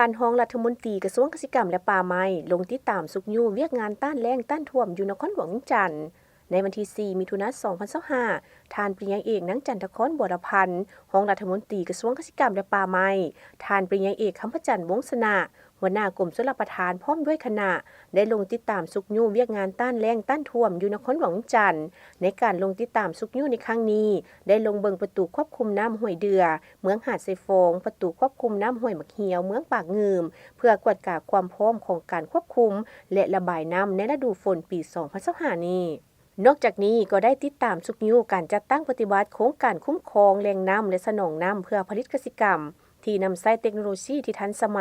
ທ່ານຮອງລັດຖະມົນຕີກະຊວງກະສິກຳ ແລະ ປ່າໄມ້ ລົງຕິດຕາມຊຸກຍູ້ວຽກງານຕ້ານແລ້ງຕ້ານຖ້ວມຢູ່ນະຄອນຫຼວງວຽງຈັນ. ໃນວັນທີສີ່ ມິຖຸນາ ສອງພັນຊາວຫ້າ ທ່ານປະລິນຍາເອກ ນາງ ຈັນທະຄອນ ວໍລະພັນ ຮອງລັດຖະມົນຕີກະຊວງກະສິກຳ ແລະ ປ່າໄມ້, ທ່ານປະລິນຍາເອກ ຄຳພະຈັນ ວົງຊະນະ ຫົວໜ້າກົມຊົນລະປະທານ ພ້ອມດ້ວຍຄະນະ ໄດ້ລົງຕິດຕາມຊຸກຍູ້ວຽກງານຕ້ານແລ້ງຕ້ານຖ້ວມຢູ່ນະຄອນຫຼວງວຽງຈັນ. ໃນການລົງຕິດຕາມຊຸກຍູ້ໃນຄັ້ງນີ້ ໄດ້ລົງເບິ່ງປະຕູຄວບຄຸມນ້ຳຫ້ວຍເດື່ອ ເມືອງຫາດຊາຍຟອງ, ປະຕູຄວບຄຸມນ້ຳຫ້ວຍໝາກຮຽວ ເມືອງປາກງື່ມ ເພື່ອກວດກາຄວາມພ້ອມຂອງການຄວບຄຸມ ແລະ ລະບາຍນ້ຳໃນລະດູຝົນປີສອງພັນຊາວຫ້ານີ້. ນອກຈາກນີ້ກໍໄດ້ຕິດຕາມຊຸກຍູ້ການຈັດຕັ້ງປະຕິບັດໂຄງການຄຸ້ມຄອງແຫຼ່ງນ້ຳ ແລະ ສະໜອງນ້ຳເພື່ອຜະລິດກະສິກຳ ທີ່ນຳໃຊ້ເຕັກໂນໂລຊີທີ່ທັນສະໄໝ,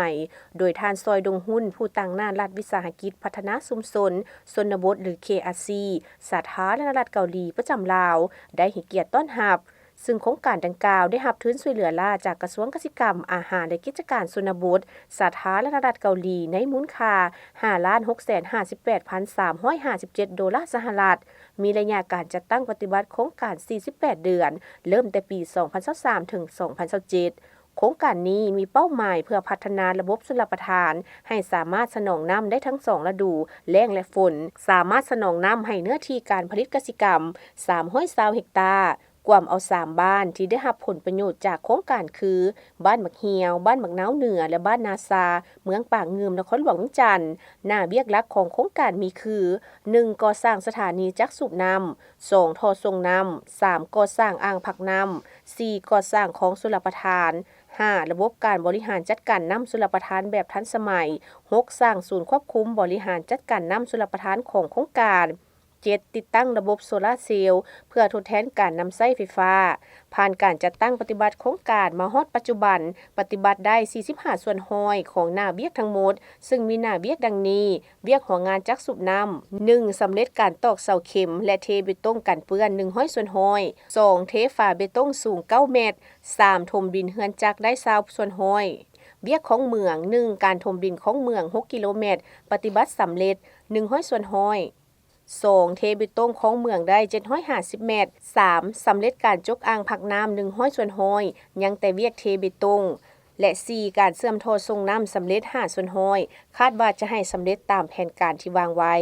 ໂດຍທ່ານ ຊອຍ ດົງຮຸນ ຜູ້ຕາງໜ້າລັດວິສາຫະກິດພັດທະນາຊຸມຊົນຊົນນະບົດ ຫຼື ເຄອາຊີ ສາທາລະນະລັດເກົາຫຼີປະຈຳລາວ ໄດ້ໃຫ້ກຽດຕ້ອນຮັບ, ຊຶ່ງໂຄງການດັ່ງກ່າວໄດ້ຮັບທຶນຊ່ວຍເຫຼືອລ້າຈາກກະຊວງກະສິກຳ, ອາຫານ ແລະ ກິດຈະການຊົນນະບົດ ສາທາລະນະລັດເກົາຫຼີ ໃນມູນຄ່າຫ້າລ້ານຫົກແສນຫ້າສິບແປດພັນສາມຮ້ອຍຫ້າສິບເຈັດໂດລາສະຫະລັດ, ມີໄລຍະການຈັດຕັ້ງປະຕິບັດໂຄງການສີ່ສິບແປດເດືອນ, ເລີ່ມແຕ່ປີສອງພັນຊາວສາມ ເຖິງ ສອງພັນຊາວເຈັດ. ໂຄງການນີ້ມີເປົ້າໝາຍເພື່ອພັດທະນາລະບົບຊົນລະປະທານ ໃຫ້ສາມາດສະໜອງນ້ຳໄດ້ທັງສອງລະດູ ແລ້ງ ແລະ ຝົນ, ສາມາດສະໜອງນ້ຳໃຫ້ເນື້ອທີ່ການຜະລິດກະສິກຳສາມຮ້ອຍຊາວເຮັກຕາ, ກວມເອົາສາມບ້ານທີ່ໄດ້ຮັບຜົນປະໂຫຍດຈາກໂຄງການຄື ບ້ານໝາກຮຽວ, ບ້ານໝາກນາວເໜືອ ແລະ ບ້ານນາຊາ, ເມືອງປາກງື່ມ, ນະຄອນຫຼວງວຽງຈັນ. ໜ້າວຽກຫຼັກຂອງໂຄງການມີຄື ໜຶ່ງ ກໍ່ສ້າງສະຖານີຈັກສູບນ້ຳ, ສອງ ທໍ່ສົ່ງນ້ຳ, ສາມ ກໍ່ສ້າງອ່າງພັກນ້ຳ, ສີ່ ກໍ່ສ້າງຄອງຊົນລະປະທານ, ຫ້າ ລະບົບການບໍລິຫານຈັດການນ້ຳຊົນລະປະທານແບບທັນສະໄໝ, ຫົກ ສ້າງສູນຄວບຄຸມບໍລິຫານຈັດການນ້ຳຊົນລະປະທານຂອງໂຄງການ, ເຈັດ ຕິດຕັ້ງລະບົບໂຊລາເຊວ ເພື່ອທົດແທນການນຳໃຊ້ໄຟຟ້າ. ຜ່ານການຈັດຕັ້ງປະຕິບັດໂຄງການມາຮອດປັດຈຸບັນ, ປະຕິບັດໄດ້ສີ່ສິບຫ້າສ່ວນຮ້ອຍຂອງໜ້າວຽກທັງໝົດ, ຊຶ່ງມີໜ້າວຽກດັ່ງນີ້: ວຽກຫົວງານຈັກສູບນ້ຳ, ໜຶ່ງ ສຳເລັດການຕອກເສົາເຂັມ ແລະ ເທເບຕົງກັນເປື້ອນ ໜຶ່ງຮ້ອຍສ່ວນຮ້ອຍ, ສອງ ເທຝາເບຕົງສູງເກົ້າແມັດ, ສາມ ຖົມດິນເຮືອນຈັກໄດ້ຊາວສ່ວນຮ້ອຍ. ວຽກຄອງເໝືອງ, ໜຶ່ງ ການຖົມດິນຄອງເໝືອງ ຫົກ ກິໂລແມັດ, ປະຕິບັດສຳເລັດ ໜຶ່ງຮ້ອຍສ່ວນຮ້ອຍ. ສອງ ເທເບຕົງຄອງເໝືອງໄດ້ເຈັດຮ້ອຍຫ້າສິບແມັດ, ສາມ ສຳເລັດການຈົກອ່າງພັກນ້ຳ ໜຶ່ງຮ້ອຍສ່ວນຮ້ອຍ, ຍັງແຕ່ວຽກເທເບຕົງ ແລະ ສີ່ ການເຊື່ອມທໍ່ສົ່ງນ້ຳສຳເລັດ ຫ້າສ່ວນຮ້ອຍ, ຄາດວ່າຈະໃຫ້ສຳເລັດຕາມແຜນການທີ່ວາງໄວ້.